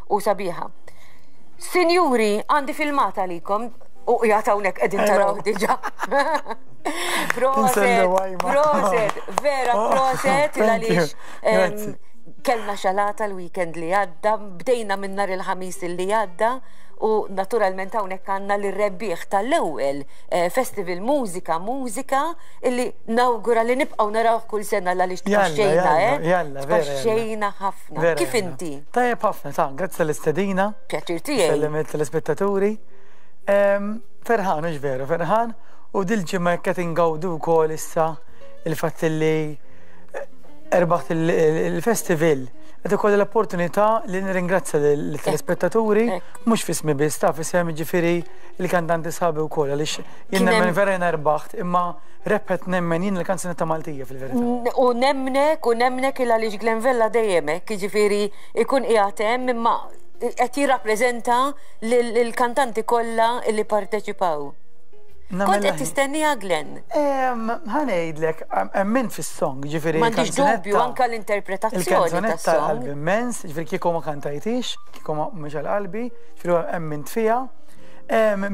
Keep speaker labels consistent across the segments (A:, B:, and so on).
A: u sabiħa. Sinjuri, għandi filmat għalikom u qiegħed hawnhekk qegħdin taraw diġà. Proset, proset, vera oh, proset għaliex kellna xalata l-weekend li għadda, bdejna minn nhar il-ħamis li għadda u naturalment hawnhekk għandna l-rebbieħ tal-ewwel eh, festival mużika mużika illi nawgura li nibqgħu naraw kull sena għaliex tpaxxejna, eh? Tpaxxejna ħafna. Kif inti?
B: Tajjeb ħafna, ta' grazzi tal-istedina.
A: Pjaċir tiegħi.
B: Sellem telespettaturi. Ferħan, mhux veru, ferħan. U dil-ġimgħa jekk qed ingawdu wkoll issa il-fatt li eh, erbaħt il-festival qed ikolli l-opportunità li nirringrazzja lill-telespettaturi mhux fismi biss ta' fisem ġifieri il-kantanti sħabi wkoll għaliex jien nemmen vera jien erbaħt imma rebħet nemmen jien il-kanzunetta Maltija fil-verità.
A: U nemmnek u nemmnek il għaliex Glenn Vella dejjem hekk, jiġifieri jkun qiegħed hemm imma qed jirrappreżenta lill-kantanti kollha li pparteċipaw. Kont qed tistenniha Glenn?
B: Ħa ngħidlek, emmin fis-song, ġifieri.
A: M'għandix dubju anke l-interpretazzjoni.
B: Il-kanzunetta għal qalbi immens, ġifieri kieku ma kantajtix, kieku ma mhux għal qalbi, ġifieri emmint fiha.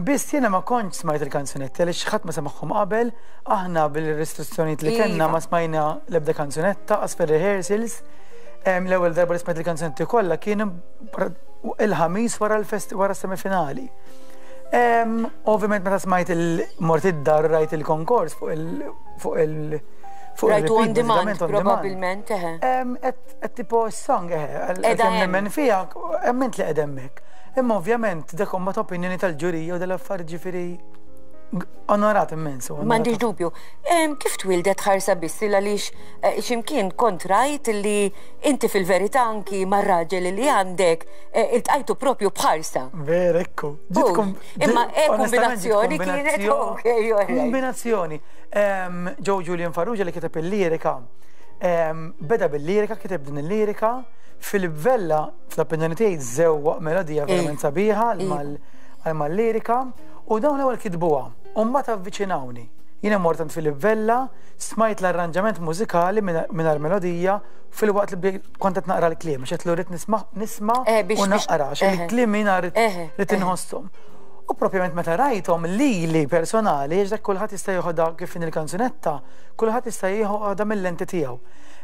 B: Biss jiena ma kontx smajt il-kanzunetti għaliex ħadd ma semagħhom qabel, aħna bil-restrizzjonijiet li kellna ma smajna l-ebda kanzunetta qas fir-rehearsals. L-ewwel darba li smajt il-kanzunetti kollha kien il-ħamis wara l-fest wara semifinali. Ovvjament meta smajt il-mort id-dar rajt il-konkors fuq il fuq il
A: fuq Rajtu on demand, probabbilment, eħe.
B: Qed tipo s-song, eħe, għalkemm nemmen fiha, emmint li qed hemmhekk. Imma ovvjament dak imbagħad opinjoni tal-ġurija u dal-affarijiet ġifieri onorat immens.
A: M'għandix dubju. Kif twildet ħarsa biss il għaliex eh, x'imkien kont rajt li inti fil-verità anki mar-raġel li għandek eh, iltqajtu propju b'ħarsa.
B: Ver, ekku.
A: Imma e kombinazzjoni kienet
B: Kombinazzjoni. Joe Julian Farrugia li kiteb il-lirika, beda bil-lirika, kiteb din il-lirika, Philip Vella, fl-opinjoni tiegħi żewwaq melodija verament sabiħa għal mal-lirika u dawn l-ewwel kitbuha u mbagħad avviċinawni. Jiena mort għand Philip Vella, smajt l-arranġament mużikali mingħajr melodija filwaqt li kont qed naqra l-kliem, għax għedtlu rrid nisma' nisma' u naqra għax il-kliem jiena rrid inħosshom. U propjament meta rajthom lili personali, għax dak kulħadd jista' joħodha kif inhi l-kanzunetta, kulħadd jista' jieħodha mil-lenti tiegħu.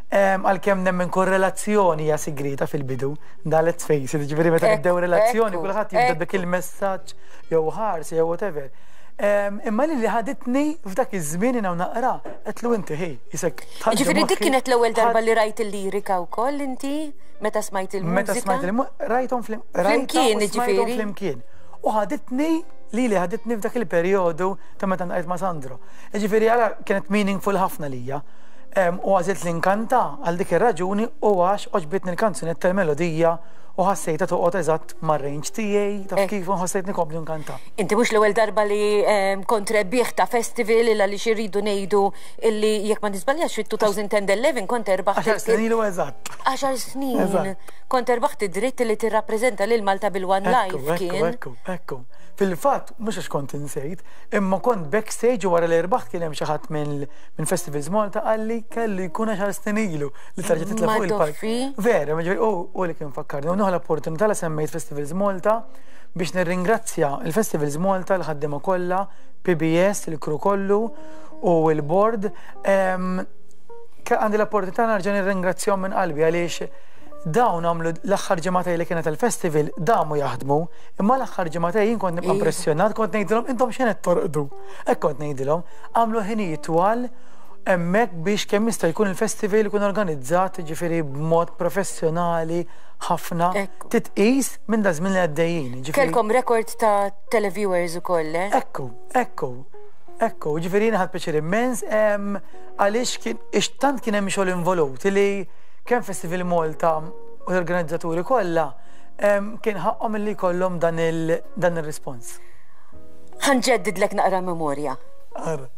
B: Għalkemm nemmen korrelazzjoni hija sigrieta fil-bidu, da let's face it, ġifieri meta nibdew relazzjoni kulħadd jibda dik il-messaġġ jew ħarsa jew whatever. Imma li li ħaditni f'dak iż-żmien jiena naqra, qedtlu inti ħi, isek.
A: Ġifieri dik kienet l-ewwel darba li rajt il-lirika wkoll inti meta smajt il-mużika?
B: Meta smajt il-mużika, rajthom
A: flimkien, ġifieri.
B: Flimkien. U ħaditni li li ħaditni f'dak il-perjodu ta' meta nqajt ma' Sandro. Ġifieri għala kienet meaningful ħafna lija. U għażilt li nkanta għal dik ir-raġuni u għax għoġbitni l-kanzunetta l-melodija u ħassejtha toqgħod eżatt mar-range tiegħi, taf kif, u ħassejtni komdu nkanta.
A: Inti mhux l-ewwel darba li kont rebbieħ ta' festival il għaliex irridu ngħidu illi jekk ma niżbaljax fit-2011 kont erbaħt.
B: Għaxar snin ilu eżatt.
A: Għaxar snin. Kont erbaħt id-dritt li tirrappreżenta lil Malta bil-One Life kien.
B: Ekku, ekku, ekku. Fil-fatt, mhux għax kont insejt, imma kont backstage u wara li rbaħt kien hemm xi ħadd minn minn Festivals Malta qalli kellu jkun għaxar snin ilu li tarġa' titla' fuq il-palk. Vera, ġifieri u li kien fakkarni u nieħu l-opportunità li semmejt Festivals Malta biex nirringrazzja il-Festivals Malta, l-ħaddiema kollha, PBS, il-crew kollu u l-board. Għandi l-opportunità nerġa' nirringrazzjahom minn qalbi għaliex dawn għamlu l-aħħar ġimgħatej li kienet il-festival damu jaħdmu, imma l-aħħar ġimgħatej jien kont nibqa' impressjonat, kont ngħidilhom intom xejn qed torqdu. Hekk kont ngħidilhom. Għamlu ħinijiet twal hemmhekk biex kemm jista' jkun il-festival ikun organizzat jiġifieri b'mod professjonali ħafna titqis minn daż-żmien li għaddejjin.
A: Jiġifieri Kellkom rekord ta' televiewers ukoll, eh?
B: Ekku, ekku, ekku, jiġifieri jiena ħadt pjaċir immens għaliex kien għax tant kien hemm xogħol involut li kemm Festival Malta u l-organizzaturi kollha kien ħaqqhom illi jkollhom dan ir-rispons.
A: Ħa nġeddidlek naqra memorja.
B: Ara.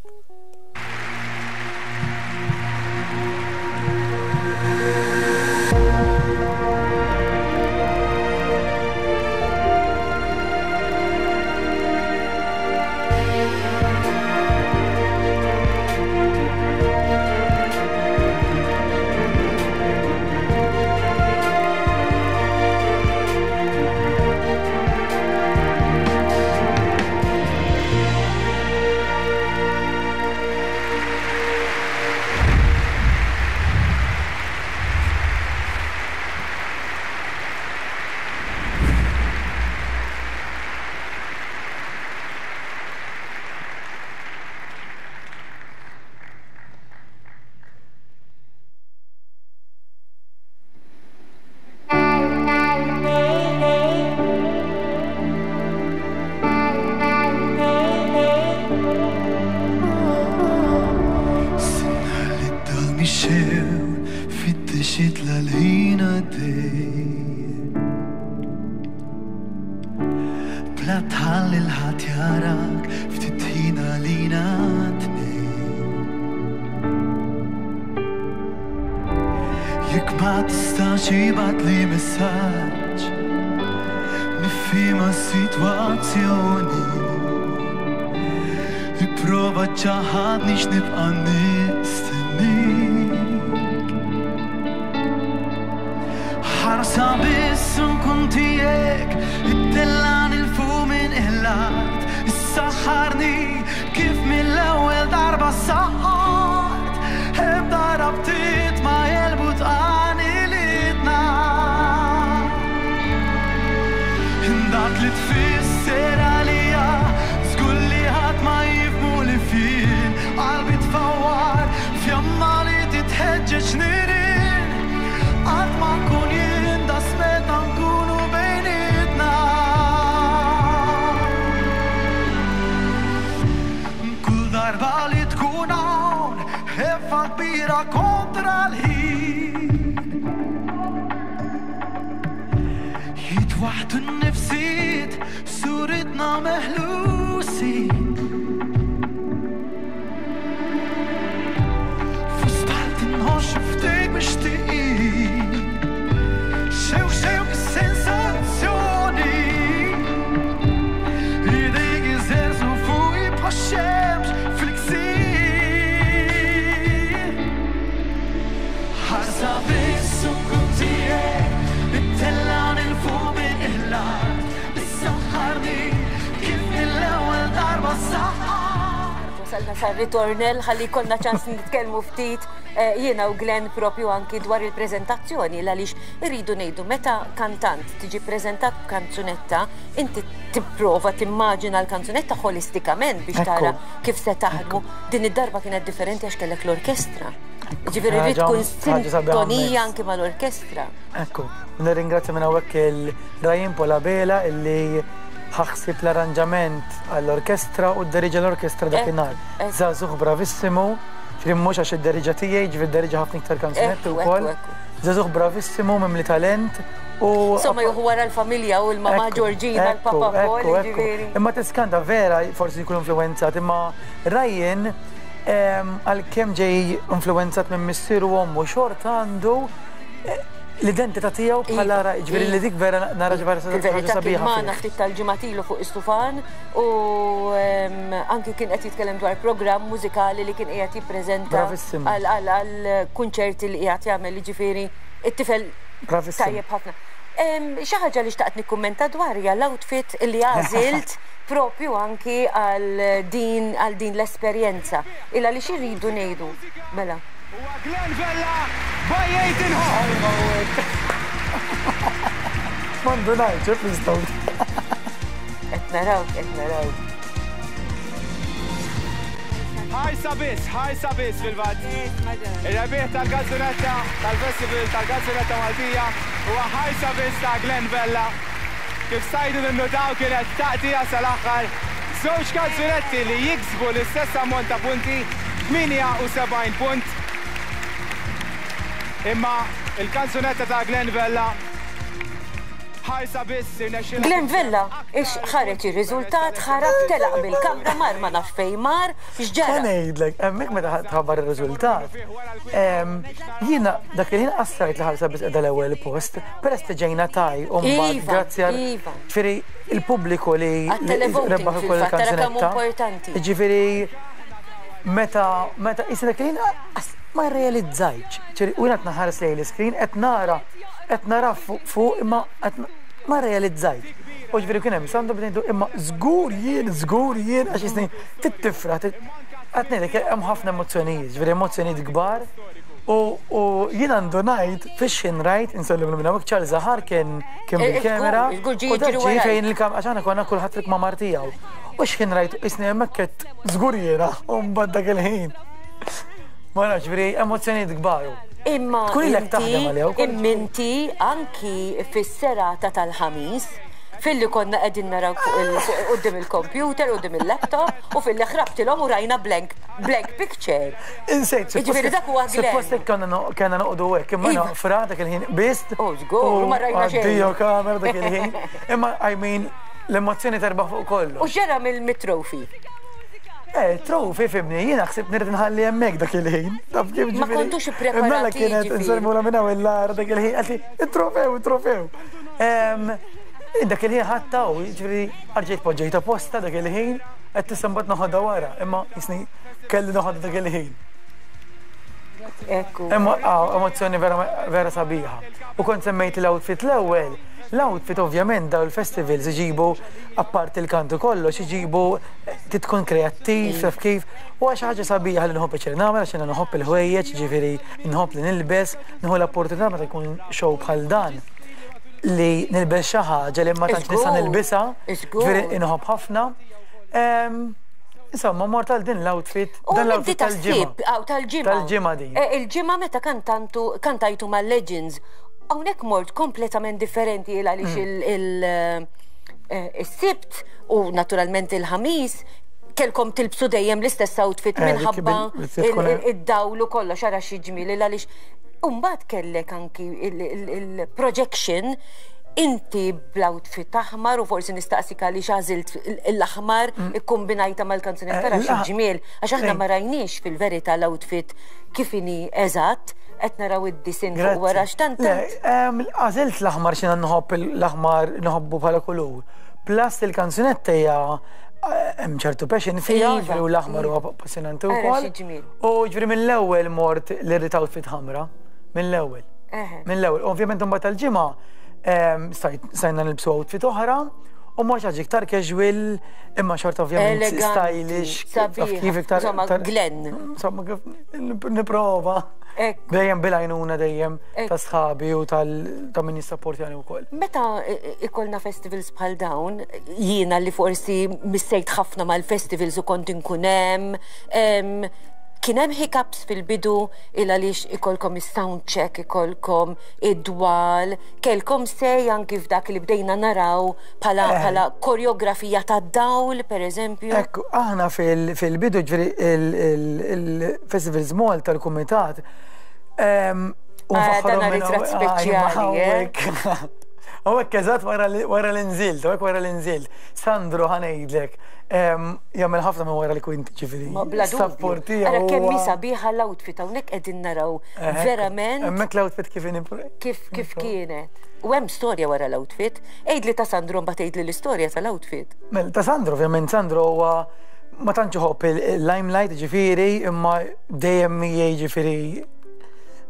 C: La tħalli l-ħadd jarak ftit ħin għalina tnejn. Jekk ma tistax ibgħatli messaġġ, nifhimha s-sitwazzjoni. Ipprova ċċaħħadni x'nibqa' nistennik. Ħarsa biss u nkun tiegħek, ittellagħni 'l fuq minn qiegħ l-art, issaħħarni kif mill-ewwel darba ssaħħart, ebda rabtiet ma jegħlbu tqani litna. Dak li tfisser għalija, żgur li ħadd ma jifhmu li fien, qalbi tfawwar fjamma li titħeġġeġ nirien. Qatt ma nkun jien daqs meta nkunu bejnietna. Kull darba li tkun hawn, ħeffa kbira kontra l-ħin. Jitwaħħdu n-nifsijiet, suritna meħlusin. F'spalt inħoss xuftek mixtieqin. Xew xew sensazzjoni. Idejk iżerżu fuqi bħax-xemx fil-ksir. Ħarsa biss u nkun tiegħek, ittellagħni 'l fuq minn qiegħ l-art, issaħħarni kif mill-ewwel darba ssaħħart.
A: Wasalna sar-ritornell ħalli jkollna ċans nitkellmu ftit eh, jiena u Glenn propju anki dwar il-preżentazzjoni għaliex irridu ngħidu meta kantant tiġi preżentat b'kanzunetta inti tipprova timmaġina l-kanzunetta ħolistikament biex tara kif se taħdmu. Din id-darba kienet differenti għax kellek l-orkestra. Ġifieri rrid tkun sintonija anki mal-orkestra.
B: Ekku, nirringrazzja minn hawnhekk il-Ryan Polabela illi ħaħsib l-arranġament għall-orkestra u dderiġa l-orkestra dakinhar. Żagħżugħ bravissimu, ġifieri mhux għax idderiġa tiegħi, ġifieri dderiġa ħafna iktar kanzunetti wkoll. Żagħżugħ bravissimu, mimli talent u.
A: Insomma jieħu wara l-familja u l-mamà Georgina, l-papa Paul, jiġifieri.
B: Imma tiskanta vera forsi jkun influwenzat, imma Ryan għalkemm ġej influwenzat minn missieru u ommu xorta għandu l-identità tiegħu bħala iva, ġifieri li dik vera nara ġifieri
A: sabiħa. Kien magħna ftit tal-ġimgħat ilu fuq is-sufan u anki kien qed jitkellem dwar programm mużikali li kien qiegħed jippreżenta għal kunċerti li qiegħed jagħmel jiġifieri it-tifel tajjeb ħafna. Xi ħaġa li xtaqt nikkummenta dwar hija l-outfit li għażilt propju anki għal din għal din l-esperjenza. Il għaliex irridu ngħidu mela.
D: Huwa Glenn Vella by Aidan Hall.
B: Ma ndunajtx, eh, fl-istawt.
A: Qed narawk, qed narawk.
D: Ħarsa biss, ħarsa biss fil-fatt. Ir-rebbieħ tal-kanzunetta tal-Festival tal-Kanzunetta Maltija huwa ħarsa biss ta' Glenn Vella. Kif stajtu tinnutaw kienet taqtigħa sal-aħħar. Żewġ kanzunetti li jiksbu l-istess ammont ta' punti, 78 punt. Imma il-kanzunetta ta' Glenn Vella ħarsa biss irnexxielha
A: Glenn Vella ix ħareġ ir-riżultat, ħarab telaq mill-kamra mar ma nafx fejn mar, x'ġara?
B: Ħa ngħidlek, hemmhekk meta tħabbar ir-riżultat, jiena dak il-ħin qassajt li ħarsa biss qiegħda l-ewwel post, peress li ġejna taj u mbagħad
A: Iva,
B: grazzi għal
A: iva.
B: ġifieri il-pubbliku li
A: Għat-televoting
B: rebaħ ukoll
A: fil-fatt, tara kemm hu
B: il-kanzunetta.
A: importanti.
B: Ġifieri meta meta qisni dak il-ħin ma rrealizzajtx. Ġifieri u jiena qed naħares lejn l-iscreen qed nara qed nara fuq imma qed ma rrealizzajtx. U ġifieri kien hemm Sandro bdejt ngħidu imma żgur jien, żgur jien għax qisni trid tifraħ qed ngħidlek hemm ħafna emozzjonijiet, ġifieri emozzjonijiet kbar u jiena ndunajt fix-xejn rajt insellem minn hawnhekk Charles Zahar kien Kien
A: eh,
B: bil-kamera u dak ġie fejn il-kamera, għax aħna konna kulħadd il-kmamar tiegħu. U x'ħin rajt isni hemmhekk qed żgur jiena u mbagħad dak il-ħin. Ma nafx, ġifieri emozzjonijiet kbar.
A: Imma
B: Tkun ilek taħdem għaliha wkoll.
A: Imma anki fis-serata tal-ħamis filli konna qegħdin naraw fuq quddiem il-computer, quddiem il-laptop u filli ħrabtilhom u rajna blank blank picture.
B: Insejt,
A: Jiġifieri dak huwa Glenn.
B: Suppost hekk konna noqogħdu hekk, imma
A: Iva.
B: fra dak il-ħin biss.
A: Oh, żgur, ma rajna xejn.
B: Addio kamera dak il-ħin. Imma I mean, L-emozzjoni terbaħ fuq kollox.
A: U x'ġara mill-trofi?
B: Eh, trofi fimni, jiena ħsibt nirrid nħalli hemmhekk dak il-ħin. Taf kif
A: Ma
B: ġifieri.
A: kontux ippreparati,
B: Mela kienet
A: ġifieri.
B: insellmula minn hawn il-lara dak il-ħin, qaltli, it-trofew, it-trofew. Dak il-ħin ħadtha u ġifieri rġejt poġġejtha posta dak il-ħin, qed tista' mbagħad noħodha wara, imma jisni kelli noħodha dak il-ħin.
A: Ekku.
B: Emozzjoni vera, vera sabiħa. U kont semmejt l-outfit l-ewwel. L-outfit ovvjament daw il-festivals iġibu apparti il-kantu kollox, iġibu tkun kreattiv, taf kif. U għax ħaġa sabiħa li nħobb pjaċir nagħmel għax jiena nħobb il-ħwejjeġ, ġifieri nħobb li nilbes, nieħu l-opportunità meta jkun show bħal dan li nilbes xi ħaġa li ma tantx nista' nilbisha, ġifieri inħobb ħafna. Insomma, mort għal din l-outfit, dan l-outfit tal-ġimgħa.
A: Tal-ġimgħa.
B: Tal-ġimgħa din.
A: Il-ġimgħa meta kantantu kantajtu mal-Legends, hawnhekk mort kompletament differenti għaliex il-Sibt u naturalment il-Ħamis kelkom tilbsu dejjem l-istess outfit minħabba id-dawl u kollox ara xi ġmiel għaliex Umbagħad kellek anki il-projection inti bl-outfit aħmar u forsi nistaqsik għaliex għażilt l-aħmar ikkombinajta mal-kanzunetta tara xi ġmiel għax aħna ma rajniex fil-verità l-outfit kif inhi eżatt qed naraw id-disin fuq wara x'tant.
B: Għażilt l-aħmar x'jiena nħobb l-aħmar nħobbu bħala kulur. Plus il-kanzunetta hija hemm ċertu passion fiha, ġifieri u l-aħmar huwa passjonanti wkoll. U ġifieri mill-ewwel mort li rrid outfit ħamra, mill-ewwel. Mill-ewwel. Ovvjament imbagħad tal-ġimgħa stajna nilbsu outfit oħra u mort ħaġa iktar casual imma xorta ovvjament stylish.
A: Kif iktar. Insomma, Glenn.
B: Insomma, kif nipprova. Dejjem bil-għajnuna dejjem ta' sħabi u ta' min jissapportjani wkoll.
A: Meta ikollna festivals bħal dawn, jiena li forsi missejt ħafna mal-festivals u kont inkun hemm, kien hemm hiccups fil-bidu il għaliex ikolkom is-sound check, ikolkom id-dwal, kelkom sej anki f'dak li bdejna naraw bħala bħala koreografija ta' dawl, per eżempju.
B: Ekku, aħna fil-bidu ġifieri il-Festivals Malta tal-Kumitat.
A: Dan ritratt speċjali.
B: Hawnhekk eżatt wara li nżilt, hawnhekk wara li nżilt. Sandro ħa ngħidlek, jagħmel ħafna minn wara l-kwinti ġifieri.
A: Ma bla dubju.
B: Sapportija.
A: Ara kemm hi sabiħa l-outfit hawnhekk qegħdin naraw verament.
B: Hemmhekk l-outfit kif inhi.
A: Kif kienet. U hemm storja wara l-outfit. Għidli ta' Sandro mbagħad għidli l-istorja tal-outfit.
B: Mela ta' Sandro ovvjament Sandro huwa ma tantx iħobb il-limelight ġifieri imma dejjem miegħi ġifieri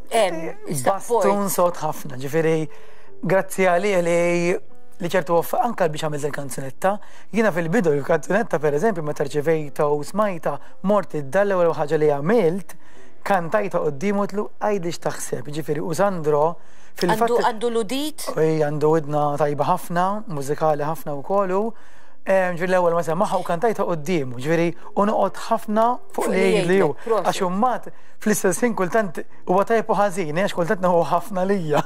B: bastun sod ħafna ġifieri grazzi għalih li ċertu anka biex għamilt il-kanzunetta. Jiena fil-bidu il-kanzunetta per eżempju meta rċevejta u smajta mort id-dar l-ewwel ħaġa li għamilt kantajta quddiemu għedtlu għidli x'taħseb ġifieri u Sandro
A: fil-fatt Għandu l-udit?
B: Ej, għandu widna tajba ħafna, mużikali ħafna wkoll u ġifieri l-ewwel ma semagħha u kantajta quddiemu, ġifieri u noqgħod ħafna fuq li jgħidli hu. Għax imbagħad fl-istess ħin kultant huwa tajjeb u ħażin, għax kultant nieħu ħafna lija.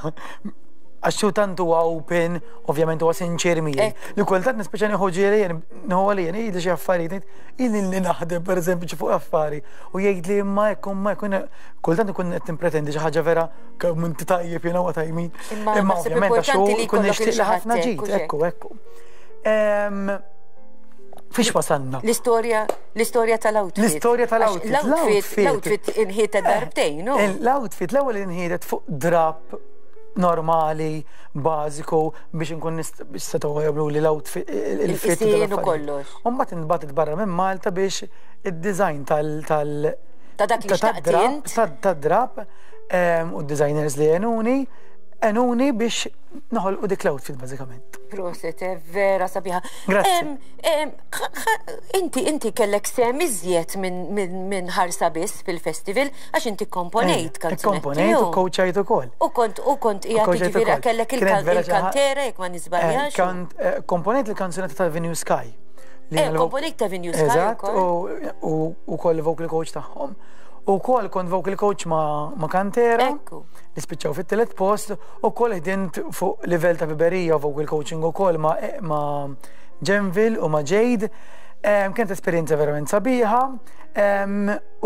B: Għax hu tant huwa open, ovvjament huwa sinċir miegħi. Li kultant nispiċċa nieħu ġieli nieħu għalija ngħidli xi affarijiet, ngħid ili naħdem pereżempju xi fuq affari u jgħidli imma hekk imma hekk kultant ikun qed nimpretendi xi ħaġa vera kemm inti tajjeb jiena huwa tajmin.
A: Imma
B: ovvjament għax hu jkun jixtieq li ħafna ġid, ekku ekku. Fiex wasalna?
A: L-istorja, l-istorja tal-outfit.
B: L-istorja tal-outfit.
A: L-outfit, l-outfit inħietet darbtejn, no?
B: L-outfit l-ewwel inħietet fuq drap normali, bażiku biex inkun biex setgħu jagħmlu li l-outfit
A: il-fit u kollox.
B: U mbagħad intbagħtet barra minn Malta biex id-design tal tal
A: ta' dak li xtaqt
B: tad-drap u d-designers li għenuni għenuni biex noħolqu dik l-outfit bażikament.
A: Proset, vera sabiħa.
B: Grazzi.
A: Inti inti kellek sehem iżjed minn ħarsa biss fil-festival għax inti komponejt kanzunetti.
B: Komponejt u coachajt ukoll.
A: U kont u kont qiegħed jiġifieri kellek il-kantera jekk ma niżbaljax.
B: Kant komponejt il-kanzunetta ta' Avenue Sky.
A: Komponejt ta' Avenue Sky.
B: Eżatt, u koll vocal coach tagħhom. U kol kont vocal coach ma' Kantera. Li spiċċaw fit-tielet post u kol ħdimt fuq livell ta' biberija u vocal coaching u kol ma' Genville u ma' Jade. Kienet esperjenza verament sabiħa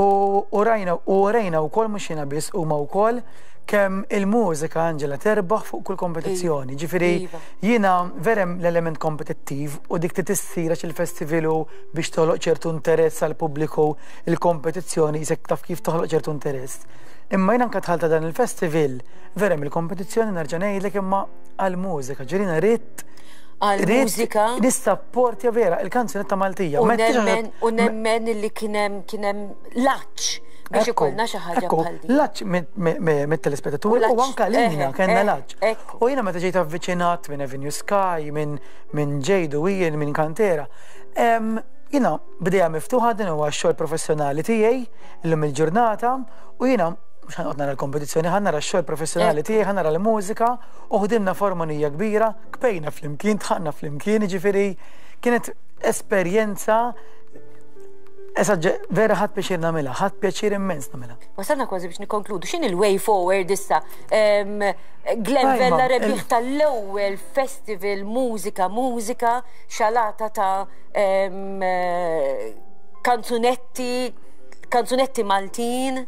B: u rajna u rejna wkoll mhux jiena biss huma wkoll Kemm il-mużika, Angela, terbaħ fuq kull kompetizzjoni.
A: Iva.
B: Ġifieri
A: Iva.
B: jiena vera hemm l-element kompetittiv u dik li tissir għax il-festival hu biex toħloq ċertu interess għall-pubbliku, il-kompetizzjoni qisek taf kif toħloq ċertu interess. Imma jiena anke dħalt dan il-festival, vera hemm il-kompetizzjoni nerġa' ngħidlek imma għall-mużika, ġifieri jiena ridt
A: Għall-mużika.
B: Nissapportja vera il-kanzunetta Maltija.
A: U nemmen u nemmen li kien hemm kien hemm l-għatx biex ikollna xi ħaġa bħal din.
B: L-għatx mit-telespettaturi u anke lilna kellna l-għatx. U jiena meta ġejt avviċinat minn Avenue Sky, minn Jade u Ian, minn Kantera, jiena b'idea miftuħa din huwa x-xogħol professjonali tiegħi illum il-ġurnata u jiena mhux ħa noqgħod nara l-kompetizzjoni, ħa nara x-xogħol professjonali tiegħi, ħa nara l-mużika u ħdimna f'armonija kbira, kbejna flimkien, dħaqna flimkien, jiġifieri kienet esperjenza vera ħadt pjaċir nagħmilha, ħadt pjaċir immens nagħmilha.
A: Wasalna kważi biex nikkonkludu, x'inhi l-way forward issa? Glenn Vella rebbieħ tal-ewwel festival mużika mużika xalata ta' kanzunetti kanzunetti Maltin.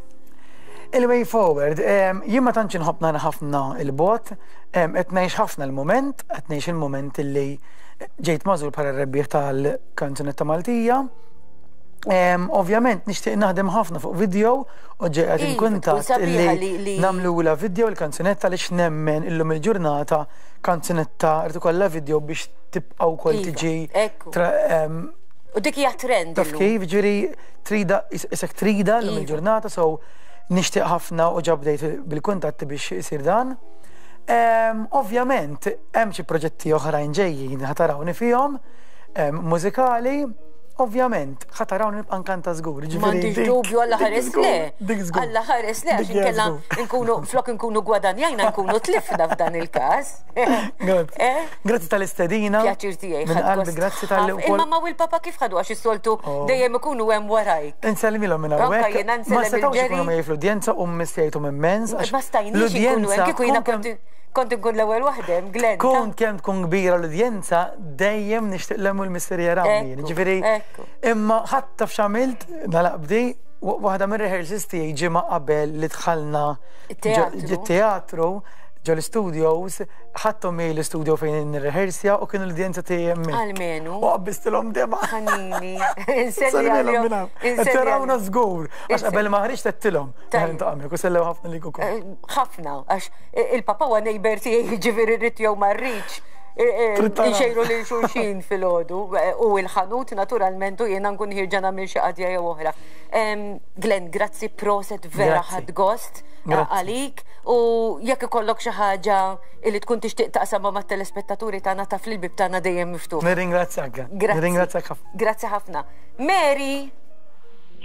B: Il-way forward, jien ma tantx inħobb nara ħafna il-bogħod, qed ngħix ħafna l-mument, qed ngħix il-mument illi ġejt magħżul bħala r-rebbieħ tal-kanzunetta Maltija. Ovvjament nixtieq naħdem ħafna fuq video u ġej qed
A: Iva,
B: inkuntatt
A: tkun sabiħa
B: illi
A: li
B: nagħmlula video l-kanzunetta għaliex nemmen illum il-ġurnata kanzunetta rrid ikollha video biex tibqa' wkoll
A: Iva,
B: tiġi
A: ekku. U dik hija trend
B: Taf
A: illum.
B: kif, ġifieri trida, isek trida llum
A: Iva.
B: il-ġurnata, so nixtieq ħafna u ġa bdejt bil-kuntatti biex isir dan. Ovvjament, hemm xi proġetti oħrajn ġejjin ħa tarawni fihom, mużikali, ovvjament, ħa tarawni nibqa' nkanta żgur. Ġifieri
A: M'għandix dubju Alla ħares le.
B: Dik żgur.
A: Alla ħares le, għax
B: Dik hija
A: inkella
B: żgur.
A: nkunu flok nkunu gwadanjajna nkunu tlifna f'dan il-każ.
B: Grazzi.
A: Eh?
B: Grazzi tal-istedina.
A: Pjaċir tiegħi.
B: Minn
A: ħadt
B: qalbi
A: gost
B: grazzi tal-li
A: ħafna.
B: wkoll.
A: Il-mamma u l-papa kif ħadu għax is-soltu
B: Oh.
A: dejjem ikunu hemm warajk.
B: Insellmilhom minn
A: Anka
B: hawnhekk.
A: jiena
B: Ma
A: nsellem
B: setgħux
A: il-Jerry.
B: ikunu miegħi fl-udjenza u missejthom immens. għax
A: Ma stajniex inkunu hemm
B: l-udjenza
A: kieku jiena
B: tkun kemm-
A: kont inkun l-ewwel waħda hemm Glenn.
B: Kun kemm tkun kbira l-udjenza, dejjem nixtieq l-hemm u l-missier jarawni.
A: Ekku,
B: Ġifieri,
A: ekku.
B: imma ħadd taf x'għamilt, nagħlaq b'di, waħda mir-rehearsals tiegħi ġimgħa qabel li dħalna
A: It-teatru.
B: ġit-teatru, ġo l-studios, ħadthom miegħi l-istudio fejn nirrehearsja u kienu l-udjenza tiegħi hemmhekk.
A: Almenu.
B: U qabbistilhom demgħa.
A: Ħanini. Inselli
B: Salmilhom
A: għalihom.
B: minn hawn.
A: Inselli
B: Qed tarawna
A: għalihom.
B: żgur. Għax
A: Inselli.
B: qabel ma ħriġt għedtilhom.
A: Tajjeb.
B: Naħar intaqa' miegħek u sellew ħafna lik ukoll.
A: Ħafna, għax il-papa huwa neighbor tiegħi jiġifieri rrid jew ma rridx.
B: Trid tara.
A: Inxejru lil xulxin filgħodu u l-ħanut naturalment u jiena nkun ħierġa nagħmel xi qadja jew oħra. Glenn, grazzi proset vera
B: Grazzi.
A: ħadd gost
B: Grazzi.
A: għalik u jekk ikollok xi ħaġa li tkun tixtieq taqsamha mat-telespettaturi tagħna taf li l-bieb tagħna dejjem miftuħ.
B: Nirringrazzjak.
A: Grazzi.
B: Nirringrazzjak ħafna.
A: Grazzi ħafna. Mary,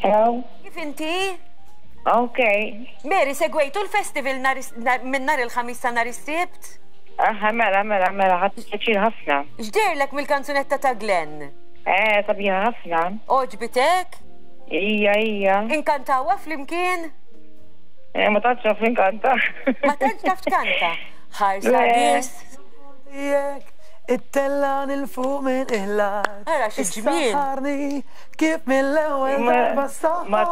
E: Hello.
A: kif inti?
E: Ok.
A: Mary, segwejtu l-festival minn nhar il-Ħamis sa nhar is-Sibt?
E: Aha, mela, mela, mela, ħadt pjaċir ħafna.
A: X'dehrlek mill-kanzunetta ta' Glenn?
E: Eh, sabiħa ħafna.
A: Għoġbitek?
E: Ija, ija.
A: Inkantawha flimkien?
E: Eh, ma tantx naf inkanta.
A: Ma tantx taf tkanta. Ħarsa
E: Le.
A: biss.
B: Jekk it-tellan il-fuq minn iħlar.
A: Ara xi ġmiel.
B: Issaħħarni kif mill-ewwel darba saħħar.
E: Ma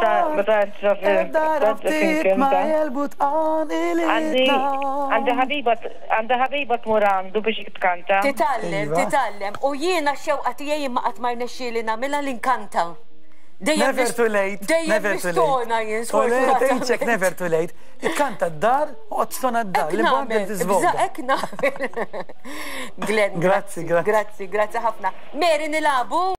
E: tantx naf
B: Ebda rabtiet ma jelbu tqan
E: Għandi għandi ħabiba għandi ħabiba tmur għandu biex tkanta.
A: Titgħallem,
B: Iva.
A: titgħallem. U jiena x-xewqa tiegħi imma qatt ma rnexxieli nagħmilha li nkanta. Dejjem
B: Never too late.
A: Dejjem
B: Never too late.
A: nistona jien
B: U le, tgħidx hekk
A: sfortunatament.
B: never too late. Ikkanta d-dar u qgħod stona d-dar.
A: Hekk
B: L-importanti
A: nagħmel,
B: tiżvoga.
A: bża' hekk nagħmel. Glenn,
B: Grazzi, grazzi.
A: Grazzi, grazzi ħafna. Mary nilagħbu?